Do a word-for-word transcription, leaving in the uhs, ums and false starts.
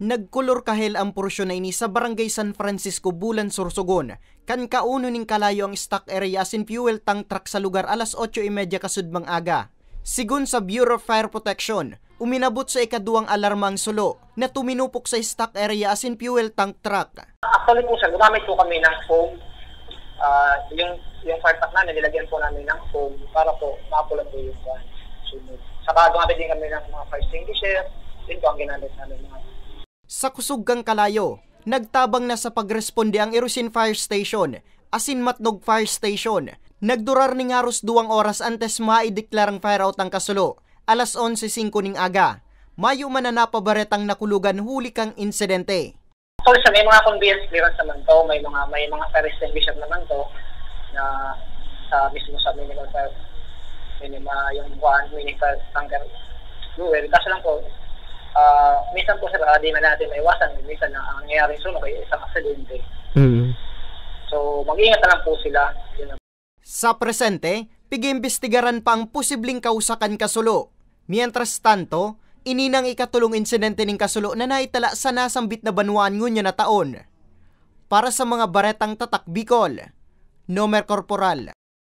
Nagkolor kahel ang porsyon na ini sa Barangay San Francisco, Bulan, Sorsogon, kan kauno ning kalayo ang stock area asin fuel tank truck sa lugar alas otso y media kasudmang aga. Sigon sa Bureau of Fire Protection, uminabot sa ikaduwang alarma ang sulo na tuminupok sa stock area asin fuel tank truck. Actually po sir, gumamit po kami ng foam. Ah, yung, yung fire truck namin, nilagyan po namin ng foam para po mapula po yung kwan, sunog. Saka gumamit din kami ng mga fire extinguisher. Yun po ang ginamit namin mga Sa kusog kan kalayo, nagtabang na sa pagresponde ang Irosin Fire Station asin Matnog Fire Station. Nagdurar ning haros duwang oras antes maideklarang fire out ang kasulo, alas onse singko ning aga. Mayo man na napabaretang nakulogan huli kan insidente. Actually sir, may mga conveyance clearance naman to, may mga may mga fire extinguisher naman to na sa mismo sa minimal fire, minima yung kuan, mini fire tanker fuel. Kaso lang po, ah, minsan po sir, ah, di man natin maiwasan, minsan na ang nangyayari sunog ay isang aksidente. Mm. So, mag-ingat na lang po sila. Yun lang. Sa presente, pig-iimbestigaran pa ang posibleng kausa kan kasulo. Mientras tanto, ini nang ikatulong insidente ning kasulo na naitala sa nasambit na banwaan ngunyan na taon. Para sa mga baretang Tatak Bicol, Nomer Corporal.